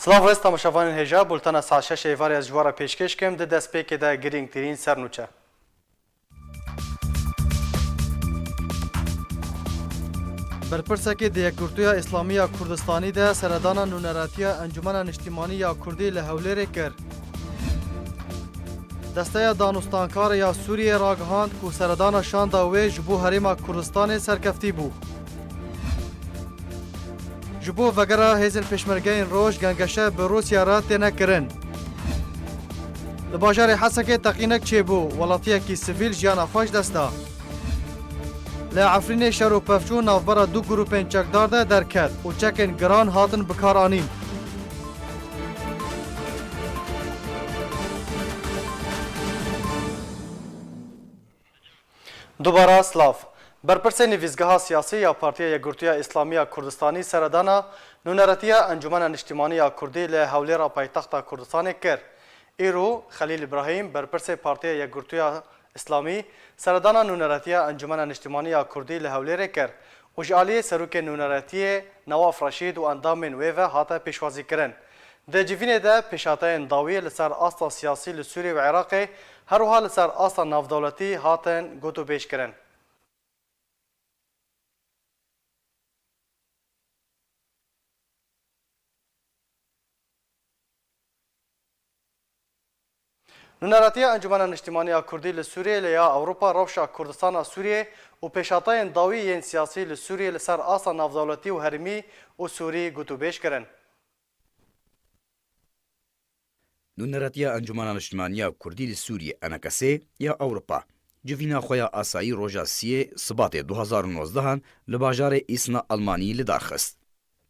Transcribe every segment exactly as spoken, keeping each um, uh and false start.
Silav rêz temaşevanên hêja, bultena saet şeş êvarê ez ji we re pêşkêş kim, di destpêkê de girîngtirîn sernûçe. Berpirsekê di Yekgirtûya Îslamî ya Kurdistanî de seredana nûneratiya Encûmena Niştîmanî ya Kurdî li Hewlêrê kir. Desteya Danûstankarê ya Sûriyê ragihand ku seredana şanda wê ji bo Herêma Kurdistanê serkeftî bû. Ji bo vegera hêzên pêşmergeyên roj gengeşe bi Rûsya re têne kirin. Li bajarê Hesekê teqînek çêbû, welatiyekî sivîl jiyana xwe ji dest da. Li Efrînê şer û pevçûn navbera du grûpên çekdar de derket û çekên giran hatin bikaranîn. Dubara silav. Berpirsê nivîsgeha siyasî ya Partiya Yekgirtûya Îslamî ya Kurdistanî seredana nûneretiya Encûmena Niştîmanî ya Kurdî li Hewlêra paytexta Kurdistanê kir. Îro Xelîl Îbrahîm, berpirsê Partiya Yekgirtûya Îslamî, seredana nûneretiya Encûmena Niştîmanî ya Kurdî li Hewlêrê kir û ji aliyê serokê nûneretiyê Newaf Reşîd û endamên wê ve hate pêşwazîkirin. Di civînê de pêşhateyên dawî li ser asta siyasî li Sûriyê û Iraqê, her wiha li ser asta navdewletî hatin gotûbêjkirin. Nûneratiya Encûmena Niştîmanî ya Kurdî li Sûriyê lê ya Ewropa rewşa Kurdistana Sûriyê û pêşhateyên dawî yên siyasî li Sûriyê li ser asta navdewletî û herêmî û Sûrî gotûbêj kirin. Nûneratiya Encûmena Niştimanî ya Kurdî li Sûriyê, E N K S, ya Ewropa, civîna xwe ya asayî roja siyê Sibatê du hazar û nozdehan li bajarê Îsna Almanî li dar xist.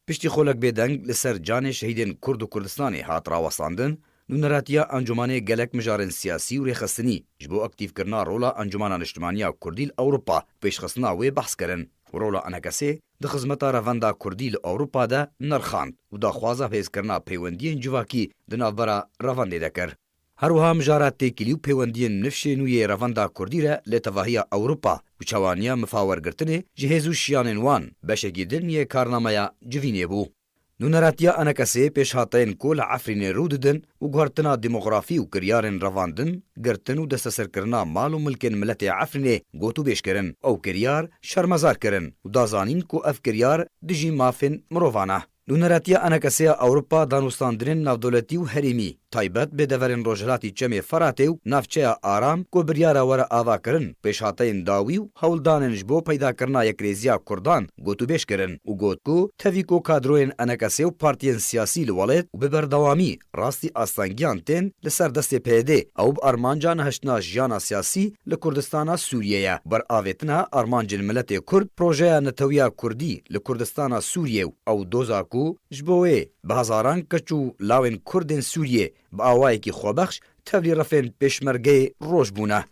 Piştî xolek bêdeng li ser canê şehîdên Kurd û Kurdistanê hat rawestandin, nûneratiya Encûmanê gelek mijarên siyasî û rêxistinî ji bo aktîfkirina rola Encûmena Niştimanî ya Kurdî li Ewropa û pêşxistina wê behs kirin. Rola E N K S'ê di xizmeta revenda kurdî li Ewropa de nirxand û daxwaza hêzkirina peywendiyên civakî di navbera revendê de kir. Her wiha mijara têkilî û peywendiyên nifşê nû yê revenda kurdî re li tevahiya Ewropa û çawaniya mifa wergirtinê ji hêz û şiyanên wan beşekî din yê karnameya civînê bû. Nûneratiya E N K S'ê pêşhateyên ku li Efrînê rû didin û guhertina demografî û kiryarên revandin, girtin û desteserkirina mal û milkên miletê Efrînê gotûbêj kirin. Ew kiryar şermezar kirin û da zanîn ku ev kiryar dijî mafên mirovan e. Nûneratiya E N K S'ê ya Ewropa danûstandinên navdewletî û herêmî, taybet bi deverên rojhilatî Çemê Feratê û navçeya Aram ku biryara were avakirin, pêşhateyên dawî û hewldanên ji bo peydakirina yekrêziya Kurdan gotûbêj kirin û got ku tevî ku kadroyên E N K S û partiyên siyasî li welêt û bi berdewamî rastî astengiyan tên li ser destê P Y D, ew bi armanca nehiştina jiyana siyasî li Kurdistana Sûriyê ye. Beravêtina armancên miletê Kurd, projeya netewiya Kurdî li Kurdistana Sûriyê û ew doza ku ji bo wê bi hezaran keç û lawên Kurd ên Sûriyê bi awayekî xwebexş tevlî refên pêşmergeyê roj bûne.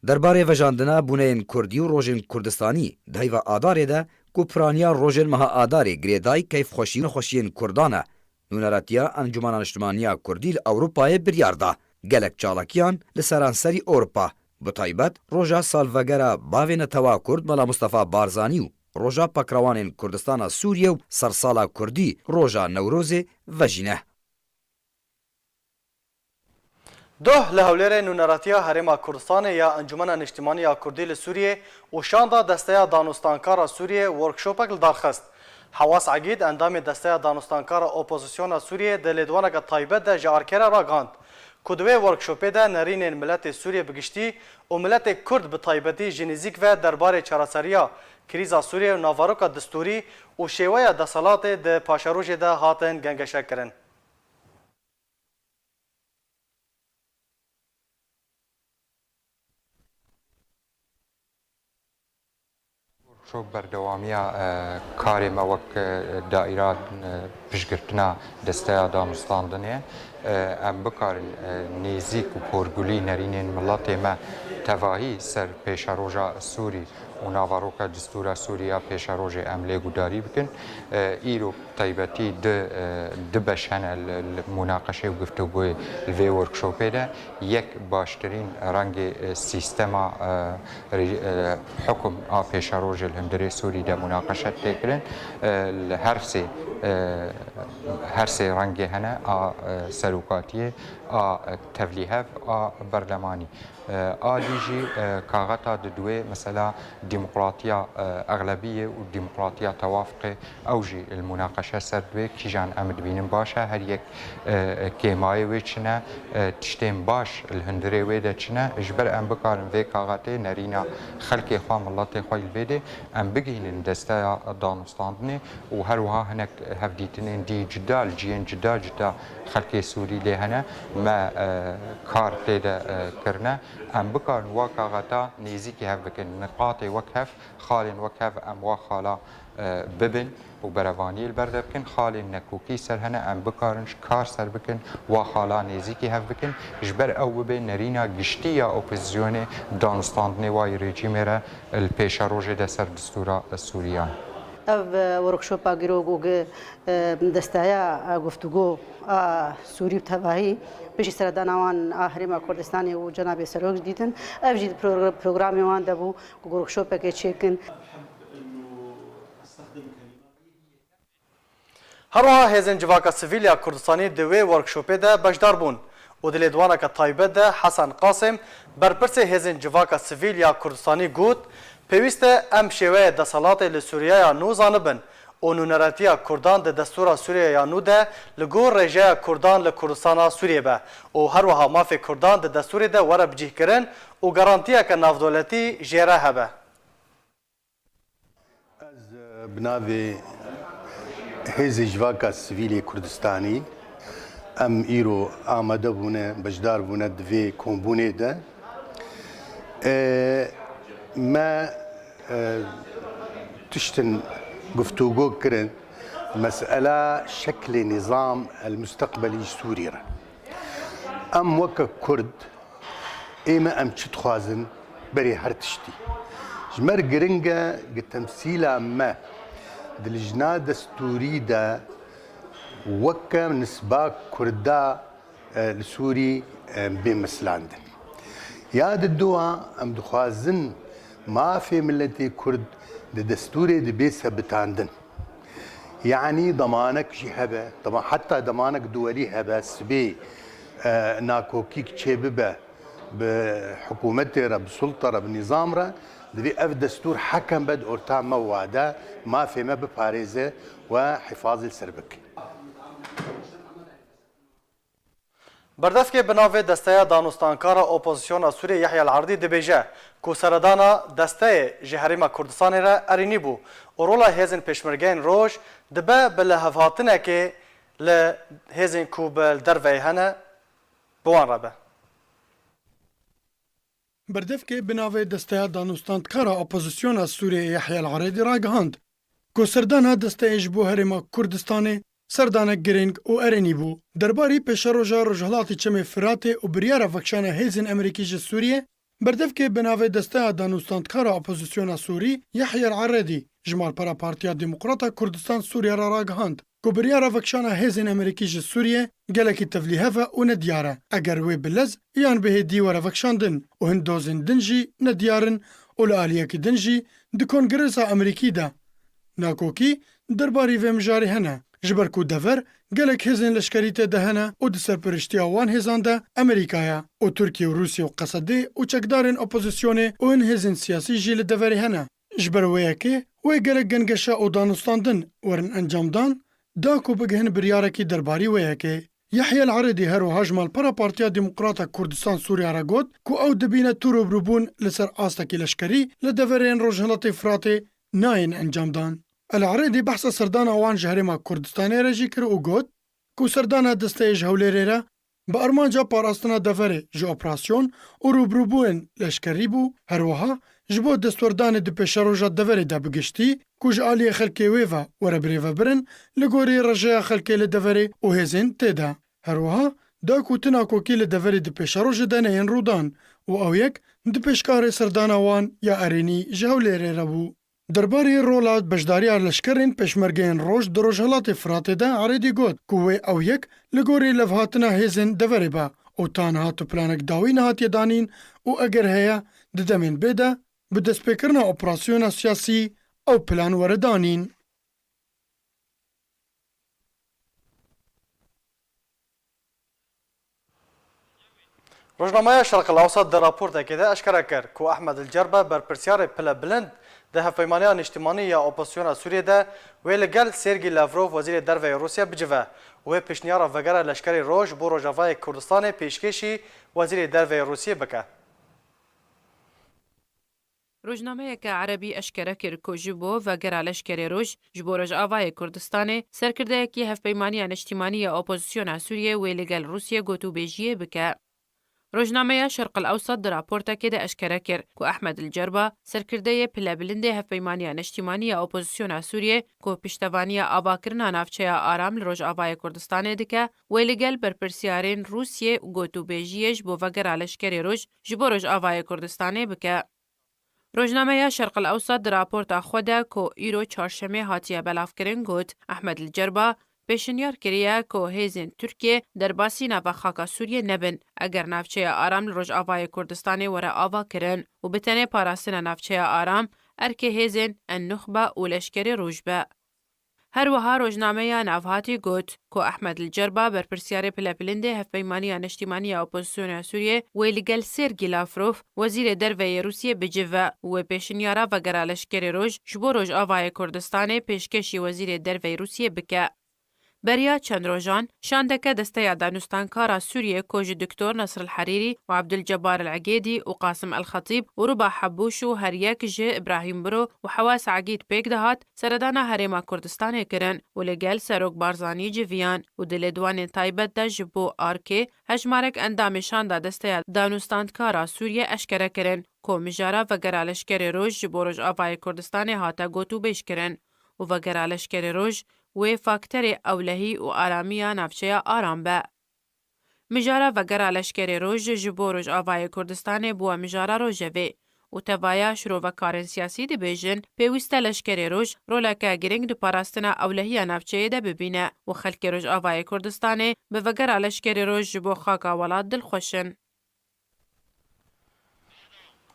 Derbarê vejandina bûneyên Kurdî û rojên Kurdistanî di heyva Adarê de ku piraniya rojên meha Adarê girêdayî keyfxweşî û nexweşiyên Kurdan e, nûneratiya Encûmena Niştimanî ya Kurdî li Ewropayê biryar da gelek çalakiyan li seranserî Ewropa, bi taybet roja salvegera bavê netewa Kurd Mela Mustafa Barzanî û roja pakrawanên Kurdistana Sûriyê û sersala Kurdî roja Newrozê vejîne. Doh li Hewlêrê nûneratiya Herêma Kurdistanê ya Encûmena Niştimanî ya Kurdî li Sûriyê û şanda Desteya Danûstankara Sûriyê workshopek li dar xist. Hewas Egîd, endamê Desteya Danûstankara Opozisyona Sûriyê di lêdwaneke taybet de ji Arkerê ragihand ku di wê workshopê de nerînên miletê Sûriyê bi giştî û miletê Kurd bi taybetî ji nêzîk ve derbarê çareseriya krîza Sûriyê û naveroka distûrî û şêweya desthilatê di paşerojê de hatin gengeşekirin. Workshop berdewamiya, e, karê me wek, e, daîra, e, piştgirtina Desteya Danûstandinê, e, em bikarin, e, nêzîk û porgulî nerînên miletê me tevahî ser pêşeroja Sûrî û naveroka distûra Sûrî ya pêşerojê em lê gudarî bikin. E, îro taybetî du, e, du beş hene li, li munaqeşê û guftûgoyê li vê workshopê de. Yek baştirîn rengê, e, sîstema, e, rê-, e, hukum a pêşerojê li hundirê Sûrî de munaqeşe tê kirin. E, li her sê E, her sê rengê hene, a, e, serokatiyê, a, e, tevlîhev, a berlemanî. E, a dî jî, e, kaxeta di duê mesela demokratiya, e, exlebiyê û demokratiya tewafiqê, ew jî li munaqeşe ser duê kîjan em dibînin baş e, her yek, e, kêmayê wê çi ne, e, tiştên baş li hundirê wê de çi ne, ji ber em bikarin vê kaxetê nerîna xelkê xwe, miletê xwe li vê dê em bigihînin desteya danûstandinê û her wiha hinek hevdîtinên dî cuda li cihên cuda cuda xelkê Sûrî lê hene, me, e, kar tê de, e, kirine. Em bikarin wa kaxeta nêzîkî hev bikin, niqatê wek hev, xalên wek hev em wa xala, e, bibin û berevaniyê li ber de bikin. Xalên nekokî ser hene, em bikarin ji kar ser bikin, wa xala nêzîkî hev bikin. Ji ber ew bibe nerîna giştî ya opozîsyonê danûstandinê wa yê rejîmê re li pêşerojê de ser distûra Sûriyan. Ev, e, workshopa girok û gi-, e, desteya, e, guftûgo a Sûrî bi tevahî piştî seredana wan a Herêma Kurdistanê û Cenabê Serok jî dîtin. Ev jî di progr-, programê wan de bû ku workshopekê çêkin. Her wiha hêzên Civaka Sivîl ya Kurdistanî di wê workshopê de beşdar bûn û di lêdwaneke taybet de Hesen Qasim, berpirsê hêzên Civaka Sivîl ya Kurdistanî got, pêwîst e em şêweyê desthilatê li Sûriyaya nû zanibin û nûneretiya Kurdan di destûra Sûriyaya nû de li gor rêjeya Kurdan li Kurdistana Sûriyê be û her wiha mafê Kurdan di destûrê de were bicîhkirin û garantiyeke navdewletî jê re hebe. Ez, e, bi navê Hêzê Civaka Sivîlê Kurdistanî, em îro amade bûne, beşdar bûne di vê kombûnê de. E, me, e, tiştin guftûgo kirin, mesela şeklê nîzam el musteqbelî ji Sûrî re. Em weke Kurd, ê me em çi dixwazin berê her tiştî. Ji me re giring e gi temsîla me di lijna destûrî de weke nisba Kurda, e, li Sûrî, e, bê mislandin. Ya di dua em dixwazin mafê miletê Kurd di destûrê de bê sebitandin. Yanî demanek jî hebe, dema-, heta demanek duwelî hebe, sibê, e, nakokîk çêbibe bi hikûmetê re, bi sulta re, bi nîzam re, divê ev destûr hekem be di orta me wa de, mafê me biparêze we hifazê li ser bike. Berdevkê bi navê Desteya Danûstankara Opozisyona Sûriyê Yehya El-Erdî dibêje ku seredana desteyê ji Herêma Kurdistanê re erênî bû û rola hêzên Pêşmergeyên Roj dibe bi lihevhatinekê li hêzên ku bi li derveyê hene bi wan re be. Berdevkê bi navê Desteya Danûstantkara Opozisyona Sûriyê Yehya El-Erdî ragihand, ku serdana desteyê ji bo Herêma Kurdistanê serdanek girîng û erênî bû. Derbarî pêşeroja Rojhilatê Çemê Firatê û biryara vekişana hêzên Amerîkî ji Sûriyê, berdevkê bi navê Desteya Danûstantkara Opozisyona Sûrî Yehya El-Eredî ji malpera Partiya Demokrata Kurdistan Sûriye re ragihand ku biryara vekişana hêzên Amerîkî ji Sûriye gelekî tevlîhev e û nediyar e, eger wê bi lez yan bi hêdî were vekişandin û hin dozên din jî nediyar in û li aliyekî din jî di Kongresa Amerîkî de nakokî derbarî vê mijarê hene, ji ber ku dever gelek hêzên leşkerî tê de hene û di serpiriştiya wan hêzan de Amerîka ye û Tirkiye û Rûsya û Qesedê û çekdarên opozisyonê û hin hêzên siyasî jî li deverê hene. Ji ber wê yekê wê gelek gengeşa û danûstandin werin encamdan, da ku bigihin biryarekî derbarî wê yekê. Yehya El-Eredî her wiha ji malpera Partiya Demokrata Kurdistan Sûriya re got ku ew dibîne tu rûbirûbûn li ser astekî leşkerî li deverên Rojhilatê Firatê nayên encamdan. El-Eredî behsa serdana wan ji Herêma Kurdistanê re jî kir û got ku serdana desteyê ji Hewlêrê re bi armanca parastina deverê ji operasyon û rûbirûbûyên leşkerî bû, her wiha ji bo destwerdanê di pêşeroja deverê de bi giştî, ku ji aliyê xelkê wê ve were birêvebirin, li gorî rejeya xelkê li deverê û hêzên tê de. Her wiha da ku tu nakokî li deverê di pêşerojê de neyên rûdan û ew yek di pêşkarê serdana wan ya erênî ji Hewlêrê re bû. Derbarê rola beşdariya leşkerên Pêşmergeyên Roj di Rojhilatê Firatê de Eredî got ku wê ew yek li gorî levhatina hêzên deverê be û ta niha tu planek dawî nehatiye danîn û eger heye di demên bê de bi destpêkirina operasyona siyasî ew plan were danîn. Rojnameya Şerq el Ewsat di raportekê de eşkere kir ku Ehmed El Cerba, berpirsyarê pile bilind di Hevpeymaniya Niştimanî ya Opozisyona Sûriyê de, wê li gel Sergî Lavrov, Wezîrê Derve yê Rûsya, bicive û wê pêşniyara vegera leşkerê roj bo Rojavayê Kurdistanê pêşkêşî Wezîrê Derve yê Rûsiyê bike. Rojnameyeke erebî eşkere kir ku ji bo vegera leşkerê roj ji bo Rojavayê Kurdistanê, serkirdeyekî Hevpeymaniya Niştimanî ya Opozisyona Sûriyê wê li gel Rûsiyê gotûbêjiyê bike. Rojnameya Şerq el Ewsat di raportekê de eşkere kir ku Ehmed El Cerba, serkirdeyê pile bilind ê Hevpeymaniya Niştimanî ya Opozisyona Sûriyê ku piştevaniya avakirina navçeya Aram li Rojavayê Kurdistanê dike, wê li gel berpirsyarên Rûsiyê gotûbêjiyê ji bo vegera leşkerê roj ji bo Rojavayê Kurdistanê bike. Rojnameya Şerq el Ewsat di raporta xwe de ku îro çarşemê hatiye belavkirin got, Ehmed El Cerba pêşinyar kiriye ku hêzên Tirkiyê derbasî nava xaka Sûriyê nebin, eger navçeya Aram li Rojavayê Kurdistanê were avakirin û bi tenê parastina navçeya Aram erkê hêzên En-Nuxba û leşkerê roj be. Her wiha rojnameya navhatî got ku Ehmed El Cerba, berpirsyarê pile bilind ê Hevpeymaniya Niştimanî ya Opozisyona Sûriyê, wê li gel Sergî Lavrov, Wezîrê Derve yê Rûsiyê, bicive û wê pêşinyara vegera leşkerê roj ji bo Rojavayê Kurdistanê pêşkêşî Wezîrê Derve yê Rûsiyê bike. Beriya çend rojan, şandeke Desteya Danûstankara Sûriyê ku ji Doktor Nasr El Herîrî û Abdulcebar El Egêdî û Qasim El Xetîb û Ruba Hebûş û her yek ji Îbrahîm Biro û Hewa Seegîd pêk dihat, seredana Herêma Kurdistanê kirin û li gel Serok Barzanî civiyan û di lêdwanên taybet de ji bo arkê hejmarek endamê şanda Desteya Danûstantkara Sûriyê eşkere kirin ku mijara vegera leşkerê roj ji bo Rojavayê Kurdistanê hate gotûbêjkirin û vegera leşkerê roj wê fakterê ewlehî û aramiya navçeya Aram be. Mijara vegera leşkerê roj ji bo Rojavayê Kurdistanê bûye mijara rojevê û tevaya şirovekarên siyasî dibêjin, pêwîst e leşkerê roj roleke girîng di parastina ewlehiya navçeyê de bibîne û xelkê Rojavayê Kurdistanê bi vegera leşkerê roj ji bo xaka welat dilxweş in.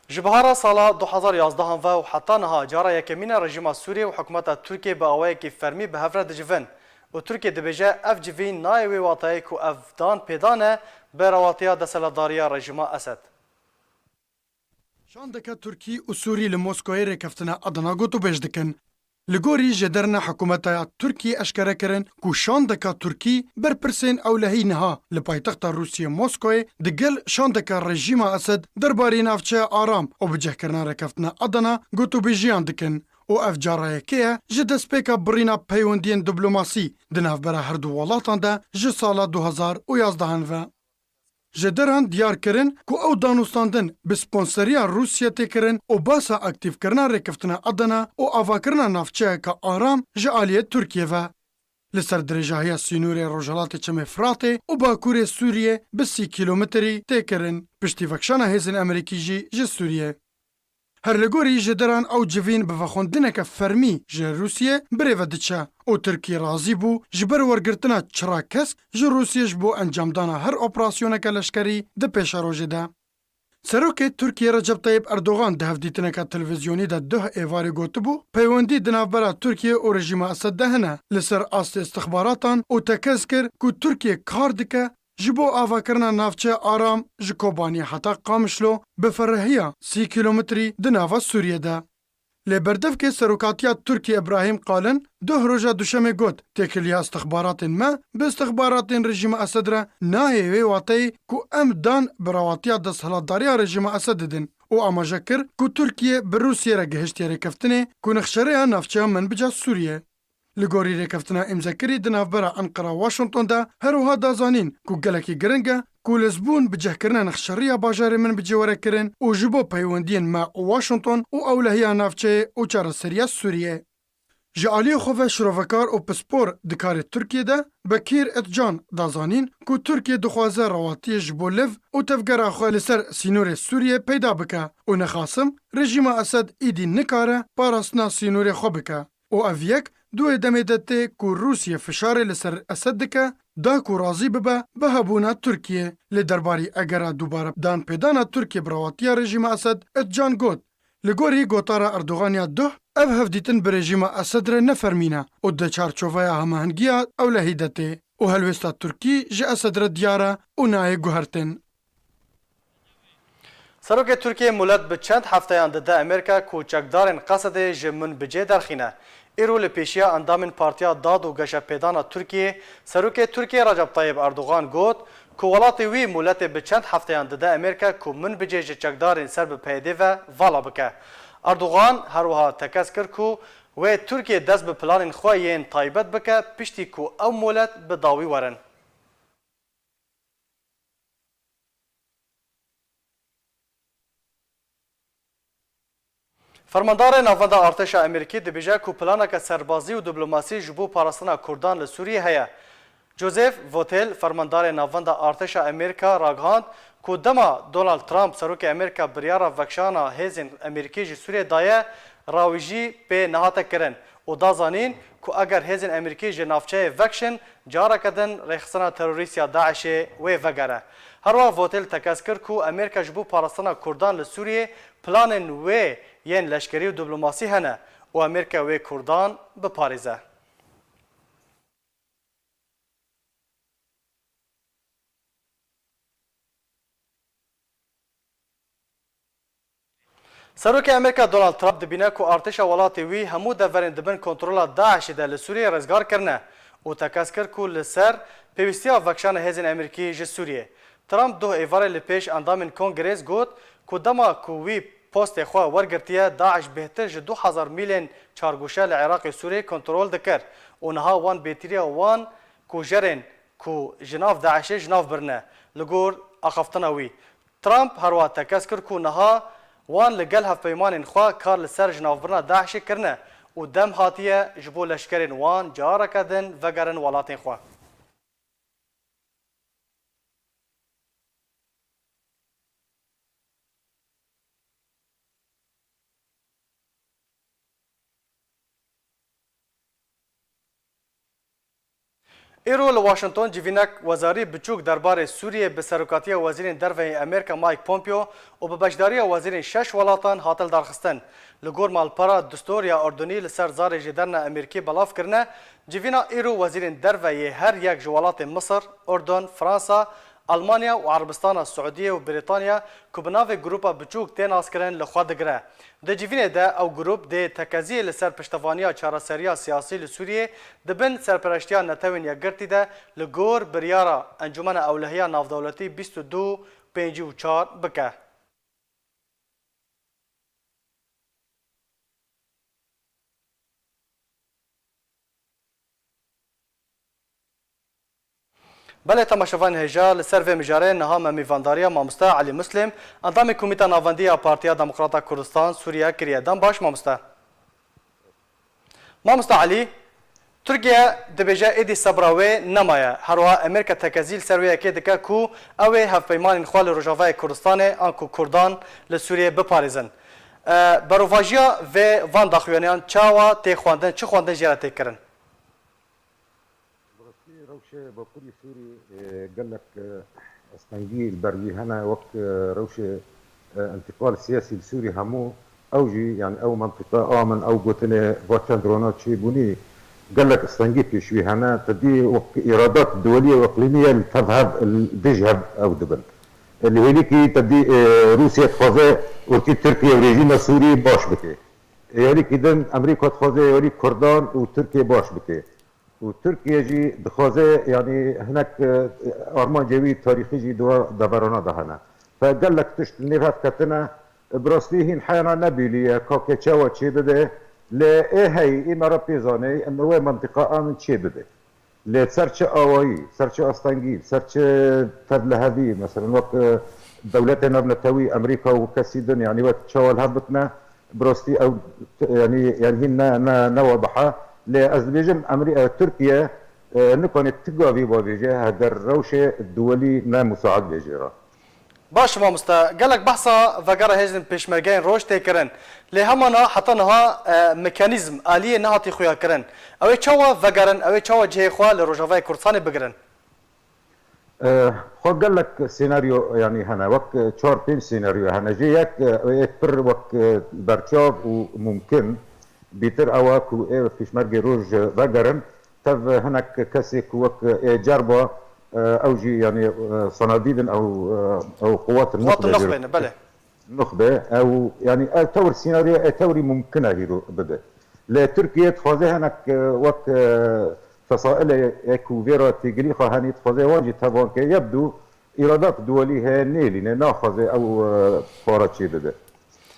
Ji bihara sala du hazar yazdehan ve û heta niha cara yekemîn e rejîma Sûriyê û hikûmeta Tirkiyê bi awayekî fermî bi hev re dicivin û Tirkiye dibêje ev civîn nayê wê wateyê ku ev dan pêdan e bi rewatiya desthilatdariya rejîma Esed. Şandeke Tirkî û Sûrî li Moskoyê rêkeftina Adana gotûbêj dikin. Li gorî jêderina hikûmeta ya Tirkî eşkere kirin ku şandeka Tirkî berpirsên ewlehî niha li paytexta Rûsiyê Moskoyê digel şandeka rejîma Esed derbarê navçeya Aram û bicihkirina rêkeftina Adana gotûbêjiyan dikin û ev cara yekê ye ji destpêka birîna peywendiyên diplomasî di navbera her du welatan de ji sala du hazar û yazdehan ve. Jêderan diyar kirin ku ew danûstandin bi sponseriya Rûsiyê tê kirin û basa aktîfkirina rêkeftina Adana û avakirina navçeyeke aram ji aliyê Tirkiyê ve. Li ser dirêjahiya sînorê rojhilatê Çemê Firatê û bakurê Sûriyê bi sî kîlometrî tê kirin, piştî vekişana hêzên Amerîkî jî ji Sûriyê. Her li gorî jêderan ew civîn bi vexwendineke fermî ji Rûsiyê birêve diçe û Tirkî razî bû ji ber wergirtina çira kesk ji Rûsiyê ji bo encamdana her operasyoneke leşkerî di pêşerojê de. Serokê Tirkiyê Recep Tayyip Erdogan di hevdîtineke televîzyonî de duh êvarê gotibû, peywendî di navbera Tirkiye û rejîma Esed de hene, li ser astê istixbaratan û tekez kir ku Tirkiye kar dike ji bo avakirina navçeya aram ji Kobaniyê heta Qamişlo bi ferehiya sî kîlometrî di nava Sûriyê de. Lê berdevkê serokatiya Tirkiyê Îbrahîm Qalin duh roja duşemê got, têkiliya istixbaratên me bi istixbaratên rejîma Esed re nayê wê wateyê ku em dan bi rewatiya desthilatdariya rejîma Esed didin û amaje kir ku Tirkiye bi Rûsiyê re gihiştiye rêkeftinê ku nexşerêya navçeya Menbica Sûriyê. Li gorî rêkeftina îmzekirî di navbera Enqera û Washington de her wiha da zanîn ku gelekî giring e ku lezbûn bicihkirina nexşeriya bajarê Minbicê were kirin û ji bo peywendiyên me û Washington û ewlehiya navçeyê û çareseriya Sûriyê. Ji aliyê xwe ve şirovekar û pispor di karê Tirkiyê de Bekîr Etcan da zanîn ku Tirkiye dixwaze rewatiyê ji bo liv û tevgera xwe li ser sînorê Sûriyê peyda bike û nexasim rejîma Esed îdî nikare parastina sînorê xwe bike. û ev yek di wê demê de tê ku Rûsye fişarê li ser Esed dike, da ku razî bibe bi hebûna Tirkiyê. Lê derbarî egera dubare danpêdana Tirkiyê bi rewatiya rejîma Esed, Etcan got, li gorî gotara Erdogan ya duh, ev hevdîtin bi rejîma Esed re ne fermî ne û di çarçoveya hemahengiya ewlehî de tê û helwêsta Tirkî ji Esed re diyar e û nayê guhertin. Serokê Tirkiyê mulet bi çend hefteyan dide Amerîka ku çekdarên Qesedê ji Minbicê derxîne. Îro li pêşiya endamên Partiya Dad û Geşepêdana Tirkiyê, Serokê Tirkiyê Recep Tayyip Erdogan got ku welatê wî muletê bi çend hefteyan dide Amerîka ku Minbicê ji çekdarên ser bi PYDê ve vala bike. Erdogan her wiha tekez kir ku wê Tirkiye dest bi planên xwe yên taybet bike, piştî ku ew mulet bi dawî werin. Fermandarê Navenda Artêşa Amerîkî dibêje ku planeke serbazî û diplomasî ji bo parastina Kurdan li Sûriyê heye. Joseph Votel, fermandarê Navenda Artêşa Amerîka ragihand ku dema Donald Trump, serokê Amerîka, biryara vekişana hêzên Amerîkî ji Sûriyê daye, rawîjî pê nehate kirin û da zanîn ku eger hêzên Amerîkî ji navçeyê vekişin, careke din rêxistina terorîst ya DAIŞê wê vegere. Her wiha Votel tekez kir ku Amerîka ji bo parastina Kurdan li Sûriyê planên wê yên leşkerî û diplomasî hene û Amerîka wê Kurdan biparêze. Serokê Amerîka Donald Trump dibîne ku artêşa welatê wî hemû deverên di bin kontrola DAIŞê de li Sûriyê rizgar kirine û tekez kir ku li ser pêwîstiya vekişana hêzên Amerîkî ji Sûriyê. Trump doh êvarê li pêş endamên Kongrês got ku dema ku wî postê xwe wergirtiye, DAIŞ bêhtir ji du hezar mîlên çargoşe li Iraqê û Sûriyê kontrol dikir û niha wan bêtiriya wan kujerên ku ji nav DAIŞê ji nav birine, li gor axaftina wî. Trump herwiha tekez kir ku niha wan li gel hevpeymanên xwe kar li ser jinavbirina DAIŞê kirine û dem hatiye ji bo leşkerên wan careke din vegerin welatên xwe. Îro li Washington civînek wezarî biçûk derbarê Sûriyê bi serokatiya Wezîrên Derve yê Amerîka Mike Pompeo û bi beşdariya wezîrên şeş welatan hate lidarxistin. Li gor malpera dustor ya Urdunî li ser zarê jêderina Amerîkî belav kirine, civîna îro wezîrên derve yê her yek ji welatên Misir, Urdun, Fransa, Almanya û Erebistana Siûdiyê û Brîtanya ku bi navê Grupa Biçûk tê naskirin li xwe digire. Di civînê de ew grûp dê tekeziyê li ser piştevaniya çareseriya siyasî li Sûriyê di bin serpereştiya Netewên Yekgirtî de li gor biryara Encûmena Ewlehiya Navdewletî bîst û du pêncî û çar bike. Belê temaşevanên hêja, li ser vê mijarê niha me mîvandariya mamoste Elî Muslim, endamê Komîta Navendî ya Partiya Demokrata Kurdistan Sûriye kiriye. Dem baş mamoste. Mamoste Elî, Tirkiye dibêje êdî sebra wê nemaye. Herwiha Amerîka tekezî li ser wê yekê dike ku ew ê hevpeymanên xwe li Rojavayê Kurdistanê anku Kurdan li Sûriyê biparêzin. E, berovajiya vê van daxuyaniyan çawa tê xwendin, çi xwendin jê re tê kirin? Bi rastî rewşê Bakurê Sûrî, e, gelek, e, astengî li ber wî hene, wek, e, rewşê, e, întiqal siyasî li Sûrî hemû ew jî, yani ew mentiqa a min, ew gotinê va çend rona çêbûnî, gelek astengî pêş wî hene. Te dî wek îradat duwelî û iqlîmî ye li tev hev, li dij hev ew dibin. Li hêlîkî te dî, e, Rûsya dixwaze ûrkî Tirkiye û rejîma Sûrî baş bike. Êrîkî din Amerîka dixwaze êrî Kurdan û Tirkiye baş bike. Û Tirkiye jî dixwaze, yanî hinek, e, armancê wî tarîxî jî di we deverana de hene. Fe gelek tişt li nêv hev ketine, bi rastî hîn heyana nebîlî ye, ka ke çawa çê bibe, lê ê heyî, ê me re pê zanê, em wê mentiqa a min çê bibe. Lê ser çi awayî, ser çi astengî, ser çi tevlihevî, meselen wek, e, dewletê navnetewî, Amerîka û kesî din, yanî wek çawa li hev bikine, bi rastî ew, yanî, yanî hîn ne, ne, ne wadihe. Lê ez dibêjim, Amerî-, e, Tirkiye, e, nikane ti gavî bavêje, heger rewşê duwelî ne musaid bê jê re. Baş mamoste, gelek behsa vegera hêzên pêşmergeyên roj tê kirin. Lê hemana heta niha, e, mekanîzm, aliyê nehatî xuya kirin. Ew ê çawa vegerin, ew ê çawa cihê xwe li Rojavayê Kurdistanê bigirin? E, xwe gelek senaryo, yanî hene, wek, e, çar pênc senaryo hene. Jê yek, e, ê pir wek, e, berçav û mumkin bîtir ew e ku ê pêşmergê roj vegerin. Tev hinek kesê ku wek ê cerba, e, ew jî, yanî, e, senadî din, ew, e, ew quwat Quwat nuxbe nuxbe jê re ne, belê. Nuxbe, ew, yanî ew tewr sînaryo, e, tewrî mumkin e hîro bibe. Li Tirkiye dixwaze hinek, e, wek, e, fesailê ku vê re têgilî xwe henî dixwaze wan jî tevan ke yebdû îradat duwelî heye nêlîne, naxwaze ew, e, para çê bibe.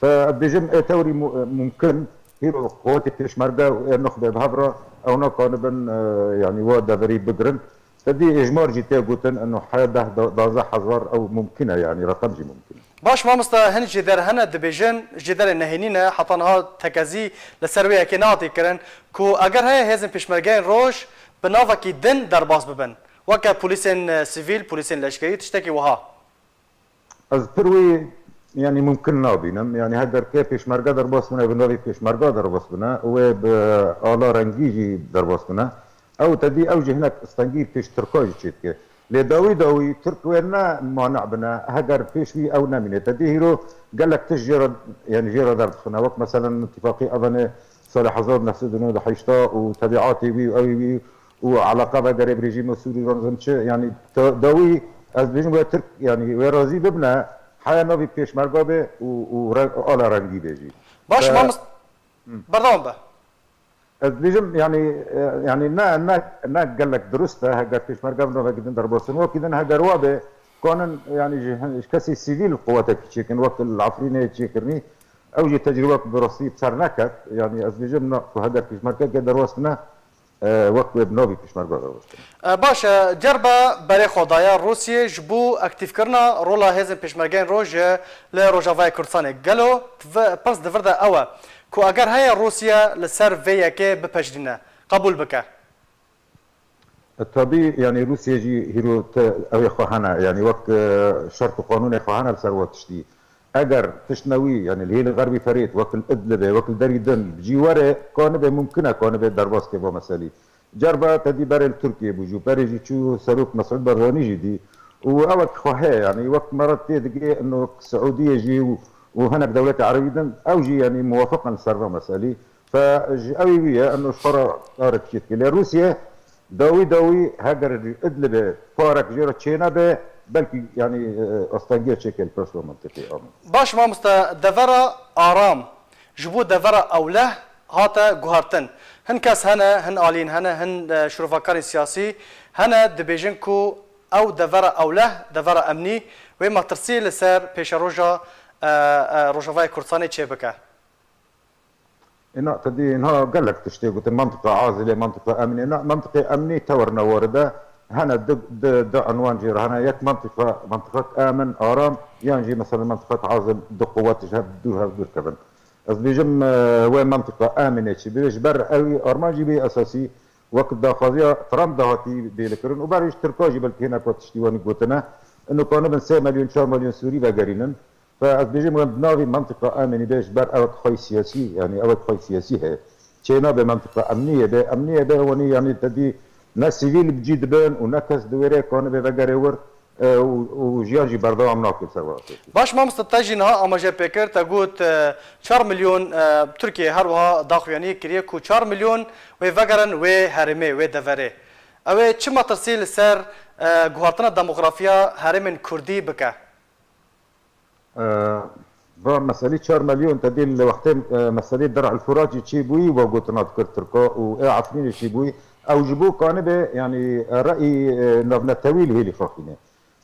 Fe, ez bêjim, e, tewrî mu-, e, mumkin, hîro quwetê pêşmerge û ê nuxbe bi hev re ew nakanibin, e, yanî wa deverî bigirin. Te dî êjmar jî tê gotin, eno heya deh, da-, duwazdeh hezar ew mumkin e, yanî reqem jî mumkin e. Baş mamoste, hin jêder hene dibêjin, jêderê nehênî ne, heta niha tekezî li ser wê yekê nehatî kirin, ku eger heye hêzên pêşmergeyên roj bi navekî din derbas bibin, weke polîsên, e, sivîl, polîsên leşkerî, tiştekî wiha. Ez pir wî, yanî mumkin nabînim. Yanî heger ke pêşmerge derbas bine, bi navê pêşmerga derbas bine, wê bi ala rengî jî derbas bine. Ew te dî ew jî hinek stengî pêş Tirka jî çêdike. Lê dawî dawî Tirk wê ne mani'bine, heger pêş wî ew nemîne. Te dî hîro gelek tişt jê re, yanî jê re derdixine. Wek meselen Îtîfaqî Evenê salê hezar û neh sed û nod û heşta û tebiatê wî û ewî wî û eleqa vegerê bi rejîma Sûrî re nizam çi, yanî da-, dawî ez dibêjim wê Tirk, yanî wê razî bibine, heya navî pêşmerga be û, û re-, ala rengî be jî. Baş, Te- mamost-, Hı. Berdewam be. Ez dibêjim, yanî, e, yanî ne, ne, ne gelek dirust e, heger pêşmerge bi navekî din derbas bin. Wekî din heger wa be, kanin, yanî ji, ji kesî sivîl quwetekî çêkin, wek li Efrînê çêkirinî, ew jî tecrûbek bi rastî ser neket. Yanî ez dibêjim na, ku heger pêşmergeke derbas bine, e, wek wê bi navî pêşmerge derbas bine. E, baş e, cerba berê xwe daye Rûsiyê ji bo aktîfkirina rola hêzên pêşmergeyên roj li Rojavayê Kurdistanê. Gelo ve-, pirs di vir de ew e ku eger heye Rûsiye li ser vê yekê bipejirîne, qebûl bike? E, tabî, yanî Rûsiye jî hîro te ew ê xwe hene, yanî wek, e, şert û qanûnê xwe hene li ser we tiştî. Eger tişt ne wî, yanî li hêlê xerbî Ferêt, wek li Idlibê, wek li derî din, bi cî were, kanibe mumkin e, kanibe derbas ke va meselî. Cerba te dî berê li Tirkiyê bû jî, berê jî çû Serok Mesûd Barzanî jî dî. Û ewek xwe heye, yanî wek me re tê digê, ino Siûdiyê jî û, û hinek dewletê Erebî din, ew jî yanî muwafiq in li ser va meselî. Fe ji ewî wî ye, ino ji xwe re karek çê dike. Lê Rûsiye dawî dawî heger ji Idlibê karek jê re çênebe, belkî yanî, e, astengiya çêke li pers va mentiqî amin. Baş mamoste, devera aram ji bo devera ewleh hate guhertin. Hin kes hene, hin alîn hene, hin, e, şirovakarên siyasî hene dibêjin ku ew devera ewleh, devera emnî, wê metirsî li ser pêşeroja, e, e, Rojavayê Kurdistanê çêbike. Ina te dî niha gelek tiştê gotin, mentiqa azilê, mentiqa emnî. Na, mentiqê emnî tewr ne waride. Hene du, du, du enwan jê re hene. Yek mentiqa, mentiqek emin, aram, yan jî mesela mentiqek azil, du quwet ji hev dûr hev dûr kevin. Ez bêjim, e, wê mentiqa eminê çi bê, ji ber ew armancî bê esasî, wek daxwaziya Trump de hatî bêlikirin û berê ji Tirka jî belkî hinek we tiştî wanî gotine, ino kanibin sê milyon, çar milyon Sûrî vegerînin. Fe ez bêjim, wê di navî mentiqa eminî de ji ber ewek xwey siyasî, yanî ewek xwey siyasî heye. Çênabe mentiqa emniyê be, emniyê be wanî, yanî te dî ne sivîl bi cî dibin û ne kes di wêrê kanibe vegerê wir, e, û, û jiyan jî berdewam nake ser wê asosî. Baş mamoste, te jî niha amaje pê kir, te got, e, çar milyon, e, Tirkiye her wiha daxuyaniyê kiriye ku çar milyon wê vegerin wê herêmê, wê deverê. Ew ê çi metirsî li ser, e, guhertina demografiya herêmên Kurdî bike? E, va meselî çar milyon te dî li wextê, e, meselî Dir'il Furat jî çêbûyî, va gotina dikir Tirka û ê Efrînê çêbûyî. Ew ji bo kanibe, yanî, e, reyî, e, navnetewî li hêlî xaxîne.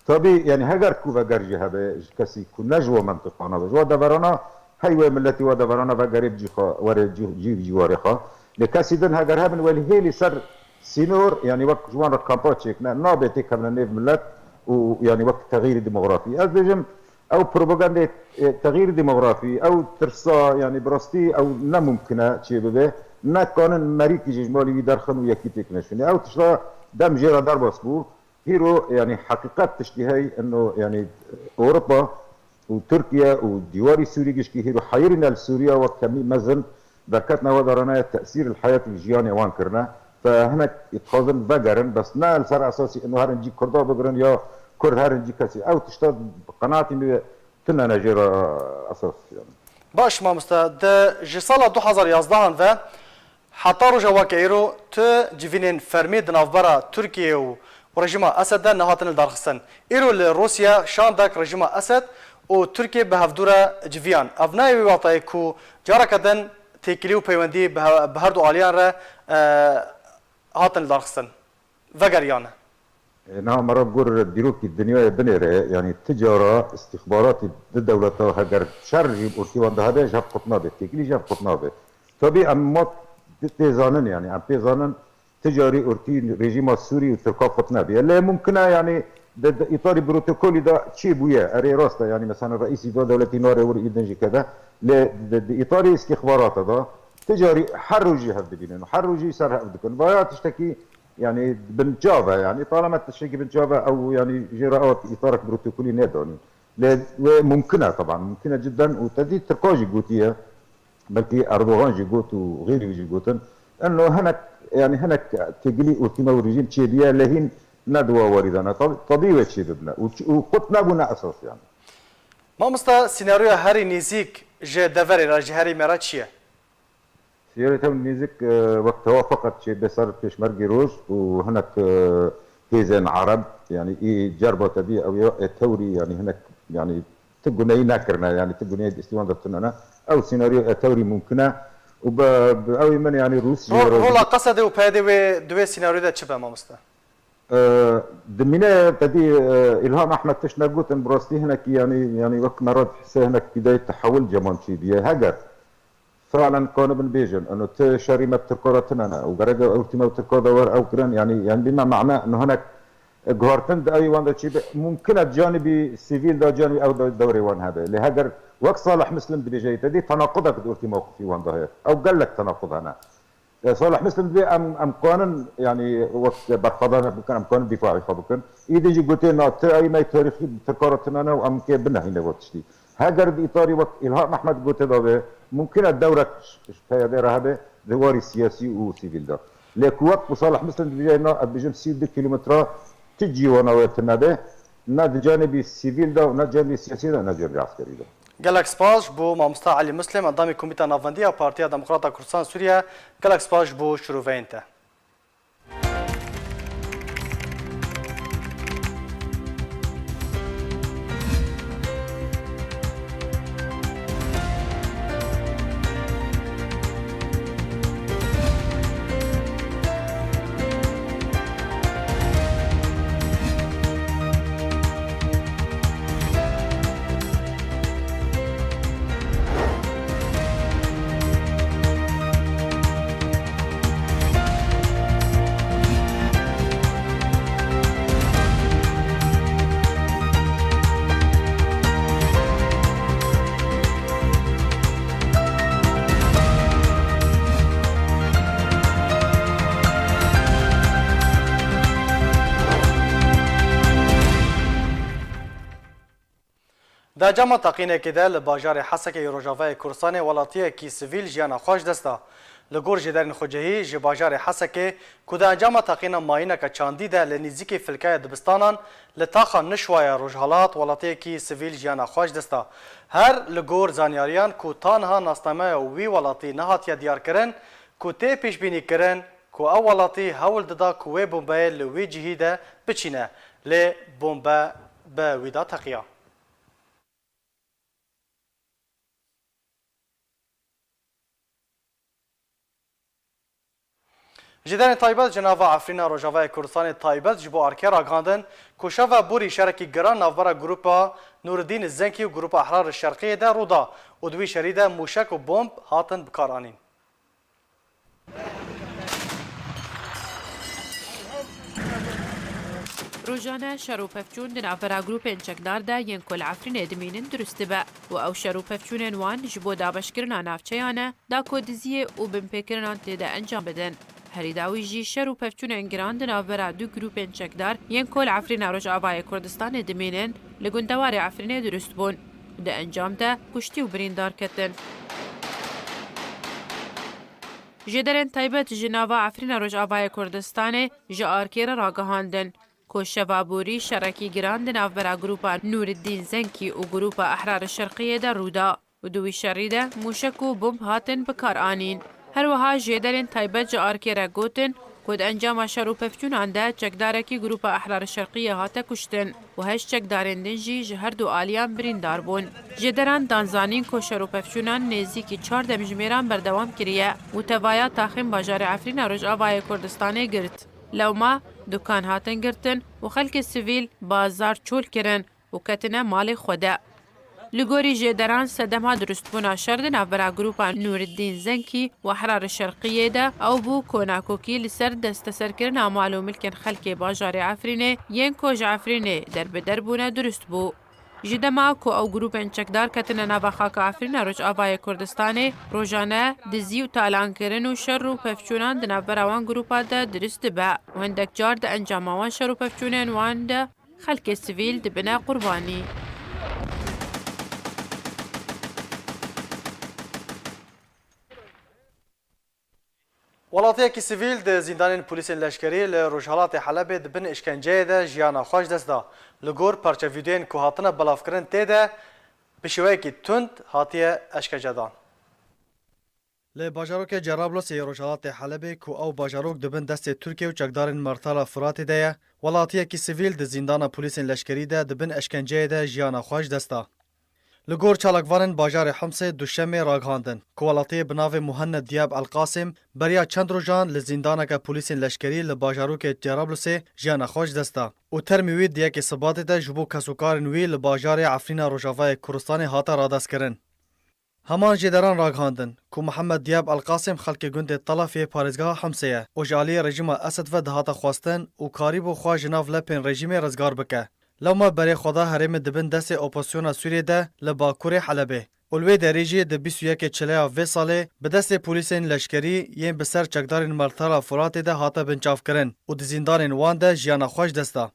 Tabî, yanî heger ku veger jî hebe, ji kesî ku ne ji we mentiqana be, ji we deverana, hey wê miletî we deverana vegerê bi cî xwe, were cî, cî, cîwarê xwe. Lê kesî din heger hebin, welî hêlî ser sînor, yanî wek ji wan re kampa çêkine, nabe têkevine nêv milet û yanî wek texîrî demografî. Ez bêjim, ew propagandê, e, texîrî demografî, ew tirsa, yanî bi rastî ew ne mumkin e çêbibe. Ne kanin merîkî jî ji malî wî derxin û yekî têkine şûnê. Ew tişta dem jê re derbas bû. Hîro, yanî heqîqet tiştî hey, ino, yanî Ewropa û Tirkiye û dîwarî Sûrî gişkî hîro heyirîne li Sûriya wek kemî mezin derketine we darane tesîr li heyatê jiyanê wan kirine. Fe hinek dixwazin vegerin, bes ne li ser esasî ino herin cî Kurda bigirin ya Kurd herin cî kesî. Ew tişta bi qenaetî min tune ne jê re esas, yanî. Baş mamoste, di ji sala du hazar yazdehan ve heta roja weke îro tu civînên fermî di navbera Tirkiye û, û rejîma Esed de nehatine lidarxistin. Îro li Rûsya şandek rejîma Esed û Tirkiye bi hevdû re civiyan. Ev nayê wî watayê ku careke din têkilî û peywendî bi he-, bi her du aliyan re, e, hatin lidarxistin. Vegeriyane. E, niha me re gor dîrokî dinyayê binêre, yanî ti cara îstîxbaratî di dewleta heger şer jî ortî wan de hebe, ji hev qut nabe, têkilî ji hev qut nabe. Tabî em mat tê zanin, yanî em pê zanin, ti carî ortî rejîma Sûrî û Tirka qut nebiye. Lê mumkin e, yanî di, di îtarî protokolî de çê bûye, erê rast e, yanî mesela reîsî va dewletî nare wir îdin jî keve. Lê di, di îtarî îstîxbarata de ti carî her rojî hev dibînin û her rojî ser hev dikin. Vaya tiştekî, yanî binçav e, yanî talama tiştekî binçav e, ew yanî jê re ew îtarek protokolî nedanîn. Lê wê mumkin e, teban mumkin e cidden û te dî Tirka jî gotiye. Belkî Erdogan jî got û xêrî wî jî gotin. Eno hinek, yanî hinek têgilî ortî me û rejîm çêbiye, lê hîn ne di wa warî de ne. Tab-, tabî wê çêbibine. Û ç-, û qut nebûne esas yanî. Mamosta, senaryoya herî nêzîk ji deverê re, ji herêmê re çi ye? Senaryoya te nêzîk, e, wek tewafeqek çêbe ser pêşmergê roj û hinek, e, hêzên Ereb, yanî î cerba te bî ew ya, e, tewrî, yanî hinek, yanî ti guneyî nekirine, yanî ti guneyî di destî wan de tune ne. Ew senaryo, e, tewrî mumkin e. Û bi, bi ew ê min, yanî Rûsya Ro-, re rola Qesedê û PYDê wê di wê senaryoyê de çi be, mamoste? E, dimîne te dî, e, Îlham Ehmed tişt negotin, bi rastî hinekî, yanî, yanî wek me re dihise hinek pîdayê tehewil ceman çêbiye. Heger fiilen kanibin bêjin, eno ti şerî me bi Tirka re tune ne û gerek e ortî me bi Tirka de wer ew kirin, yanî, yanî bîme mane, eno hinek guhartin di ewî wan de çêbe, mumkin e canibî sivîl de, canibî ew de dewrê wan hebe. Lê heger wek Salih Muslim dibêje, te dî tenaqudek di ortî mewqifî wan de heye. Ew gelek tenaqud hene. E, Salih Muslim dibê em, em kanin, yanî wek berxwedanek bikin, em kanin dîfaî xwe bikin. Îdî jî gotê na, ti ewî me tarîxî bi Tirka re tune ne û em kê binehîne vê tiştî. Heger di îtarî wek Îlham Ehmed gote dabe, mumkin e dewrek ji, ji PYDê re hebe di warî siyasî û sivîl de. Lê ku wek ku Salih Muslim dibêje, na, ez dibêjim sî û du kîlometre ti cîwana wê tune be, ne di canibî sivîl de, ne canibî siyasî de, ne canibî eskerî de. Gelek spas ji bo mamosta Elî Muslim, endamê Komîta Navendî ya Partiya Demokrata Kurdistan Sûriye. Gelek spas ji bo şiroveyên te. Di encama teqînekê de li bajarê Hesekê yê Rojavayê Kurdistanê welatiyekî sivîl jiyana xwe ji dest da. Li gor jêderên xwecihî ji bajarê Hesekê ku di encama teqîna mayîneke çandî de li nêzîkî filkeya dibistanan li taxa Nişwa ya Rojhilat welatiyekî sivîl jiyana xwe ji dest da. Her li gor zanyariyan ku ta niha nasnameya wî welatî nehatiye diyarkirin, ku tê pêşbînîkirin ku ew welatî hewl dida ku wê bombeyê li wî cihî de biçîne, lê bombe bi wî de teqiya. Jêderên taybet ji nava Efrîna Rojavayê Kurdistanê taybet ji bo arkê ragihandin ku şeva borî şerekî giran navbera grupa Nûridîn Zenkî û grupa Ehrar Şerqiyê de rû da û di wî şerî de mûşek û bomb hatin bikaranîn. Rojane şer û pevçûn di navbera grûpên çekdar de yên ku li Efrînê dimînin dirust dibe û ew şer û pevçûnên wan ji bo dabeşkirina navçeyan e, da ku diziyê û binpêkirinan tê de encam bidin. Herî dawî jî şer û pevçûnên giran di navbera du grûpên çekdar yên ku li Efrîna Rojavayê Kurdistanê dimînin li gundewarê Efrînê dirust bûn. Di encam de kuştî û birîndar ketin. Jêderên taybet ji nava Efrîna Rojavayê Kurdistanê ji arkê re ragihandin ku şeva borî şerekî giran di navbera grûpa Nûriddîn Zenkî û grûpa Ehrar Şerqiyê de rû da û di wî şerî de mûşek û bomb hatin bikaranîn. Her wiha jêderên taybet ji arkê re gotin ku di encama şer û pevçûnan de çekdarekî Grûpa Ehrar Şerqiyê hate kuştin û heşt çekdarên din jî ji her du aliyan birîndar bûn. Jêderan dan zanîn ku şer û pevçûnan nêzîkî çar demjimêran berdewam kiriye û tevaya taxên bajarê Efrîna Rojavayê Kurdistanê girt. Lewma dukan hatin girtin û xelkê sivîl bazar çol kirin û ketine malê xwe de. Li gorî jêderan sedema dirustbûna şer di navbera grûpa Nûriddîn Zenkî û Ehrar Şerqiyê de ew bû ku nakokî li ser desteserkirina mal û milkên xelkê bajarê Efrînê yên ku ji Efrînê derbider bûne dirust bû. Ji dema ku ew grûpên çekdar ketine nava xaka Efrîna Rojavayê Kurdistanê, rojane dizî û talankirin û şer û pevçûnan di navbera wan grûpa de dirust dibe û hindek car di encama wan şer û pevçûnên wan de xelkê sivîl dibine qurbanî. Welatiyekî sivîl di zîndanên polîsên leşkerî li rojhilatê Helebê di bin îşkenceyê de jiyana xwe ji dest da. Li gor parçe vîdeoyên ku hatine belavkirin tê de bi şêweyekî tund hatiye eşkencedan. Li bajarokê Cerablosê yê rojhilatê Helebê ku ew bajarok di bin destê Tirkiye û çekdarên Mertala Firatê de ye, welatiyekî sivîl di zîndana polîsên leşkerî de di bin eşkenceyê de jiyana xwe ji dest da. Li gor çalakvanên bajarê Himsê duşemê ragihandin ku welatiyê bi navê Muhenned Diyab El Qasim beriya çend rojan li zîndaneke polîsên leşkerî li bajarokê Cerablusê jiyana xwe ji dest da û termî wî di yekê Sibatê de ji bo kesûkarên wî li bajarê Efrîna Rojavayê Kurdistanê hate radestkirin. Heman jêderan ragihandin ku Muhemmed Diyab El Qasim xelkê gundê Telef yê parêzgeha Himsê ye û ji aliyê rejîma Esed ve dihate xwestin û karîbû xwe ji nav lepên rejîmê rizgar bike. Lewma berê xwe da herêmê di bin destê opozisyona Sûriyê de li bakurê Helebê û li wê derê jî di bîst û yekê Çileya vê salê bi destê polîsên leşkerî yên bi ser çekdarên Mertala Furatê de hate binçavkirin û di zîndanên wan de jiyana xwe ji dest da.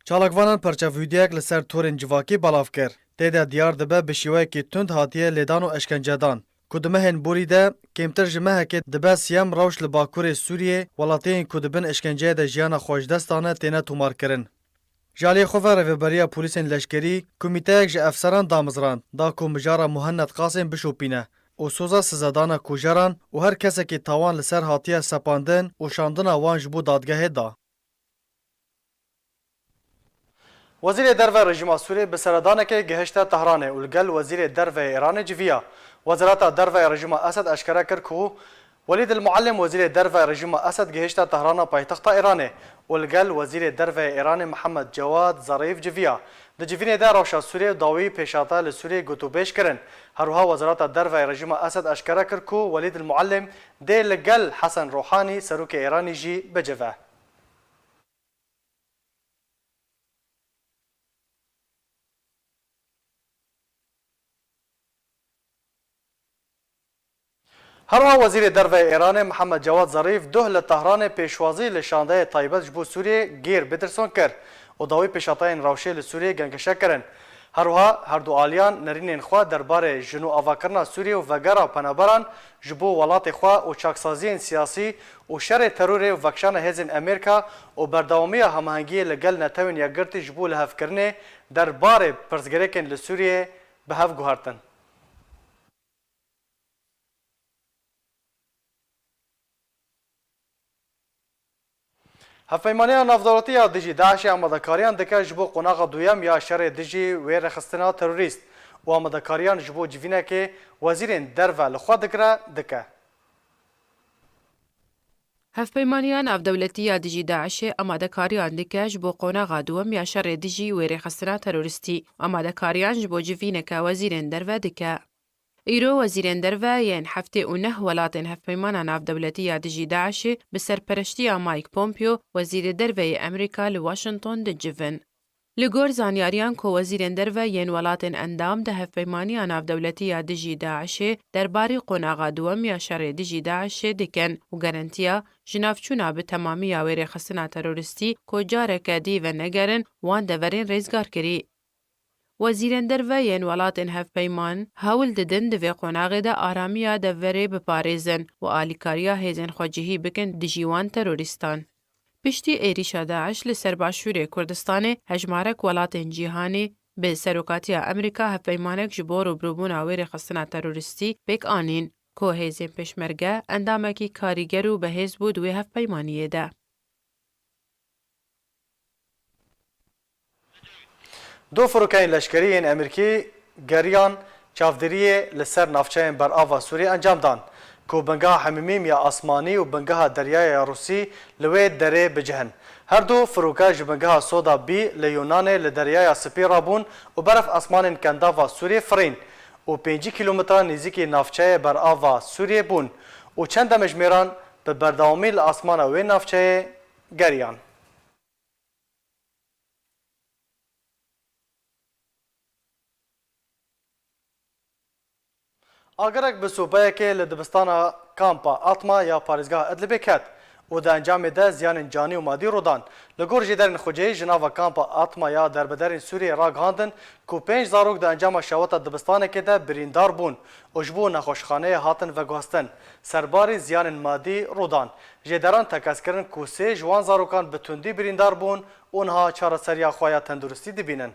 Çalakvanan perçevhûdiyek li ser torên civakî belav kir. Tê de diyar dibe bi şêweyekî tund hatiye lêdan û eşkencedan, ku di mehên borî de kêmtir ji mehekê dibe siyem rewş li bakurê Sûriyê, welatiyên ku di bin eşkenceyê de jiyana xwe ji dest dane têne tomarkirin. Ji aliyê xwe ve Rêveberiya Polîsên Leşkerî komîteyek ji efseran damizrand da ku mijara Muhenned Qasêm bişopîne û soza sizedana kujeran û her kesekî tawan li ser hatiye sepandin û şandina wan ji bo dadgehê da. Wezîrê Derve rejîma Sûrê bi seredanekê gihişte Tehranê û li gel Wezîrê Derve yê Îranê civiya. Wezareta Derve ya rejîma Esed eşkere kir ku Welîd el Muallim, Wezîrê Derve ya rejîma Esed, gihişte Tehrana paytexta Îranê û li gel Wezîrê Derve yê Îranê Mihemed Cewad Zarîf civiya. Di civînê de rewşa Sûrê û dawî pêşate li Sûrê gotûbêj kirin. Her wiha Wezareta Derve ya rejîma Esed eşkere kir ku Welîd el Muallim dê li gel Hesen Ruhanî, serokê Îranî jî bicive. Her wiha Wezîrê Derve yê Îranê Mihemed Cewad Zarîf duh li Tehranê pêşwazî li şandeyê taybet ji bo Sûriyê Gêr Biderson kir û dawî pêşateyên rewşê li Sûriyê gengeşe kirin. Her wiha her du aliyan nerînên xwe derbarê jin û avakirina Sûriyê û vegera penaberan ji bo welatê xwe û çaksaziyên siyasî û şerê terorê û vekişana hêzên Amerîka û berdewamiya hemahengiyê li gel Netewên Yekgirtî ji bo lihevkirinê derbarê pirsgirêkên li Sûriyê bi hev guhertin. Hevpeymaniya Navdewletî ya dijî DAIŞê amadekariyan dike ji bo qonaxa duyem ya şerê dijî wê rêxistina terorîst û amadekariyan ji bo civînekê wezîrên derve li xwe digire dike. Hevpeymaniya Navdewletî ya dijî DAIŞê amadekariyan dike ji bo qonaxa duyem ya şerê dijî wê rêxistina terorîstî û amadekariyan ji bo civîneke wezîrên derve dike. Îro wezîrên derve yên heftê û neh welatên Hevpeymana Navdewletî ya dijî DAIŞê bi serpereştiya Mike Pompeo, wezîrê derve yê Amerîka, li Washington dicivin. Li gor zanyariyan ku wezîrên derve yên welatên endam di Hevpeymaniya Navdewletî ya dijî DAIŞê derbarê qonaxa duyem ya şerê dijî DAIŞê dikin û garantiya jinavçûna bi temamî ya wê rêxistina terorîstî ku careke dî venegerin wan deverên rêzgar kirî. Wezîrên derve yên welatên hevpeyman hewl didin di vê qonaxê de aramiya deverê biparêzin û alîkariya hêzên xwecihî bikin dijî wan terorîstan. Piştî êrîşa DAIŞ li ser başûrê Kurdistanê, hejmarek welatên cîhanê bi serokatiya Amerîka hevpeymanek ji bo rûbirûbûna wê rêxistina terorîstî pêk anîn. ku hêzên pêşmerge endamekî karîger û bihêz bû di wê hevpeymaniyê de. Du firokeyên leşkerî yên Amerîkî geriyan çavdêriyê li ser navçeyên berava Sûriyê encam dan, ku bingeha hemîmîm ya asmanî û bingeha deryaya Rûsî li wê derê bi cih in. Her du firoke ji bingeha Soda Bî li Yûnanê li Deryaya Spî rabûn û berf asmanên kendava Sûriyê firîn û pêncî kîlometran nêzîkî navçeyê berava Sûriyê bûn û çend demjimêran bi berdewamî li asmana wê navçeyê geriyan. Agirek bi sobeyekê li dibistana Kampa Atma ya parêzgeha Idlibê ket û di encamê de ziyanên canî û madî rû dan. Li gor jêderên xwecihî ji nava Kampa Atma ya derbederên Sûriyê ragihandin ku pênc zarok di encama şewata dibistanekê de birîndar bûn û ji bo nexweşxaneyê hatin veguhestin. Serbarî ziyanên madî rû dan. Jêderan tekez kirin ku sê ji wan zarokan bi tundî birîndar bûn û niha çareseriya xwe ya tenduristî dibînin.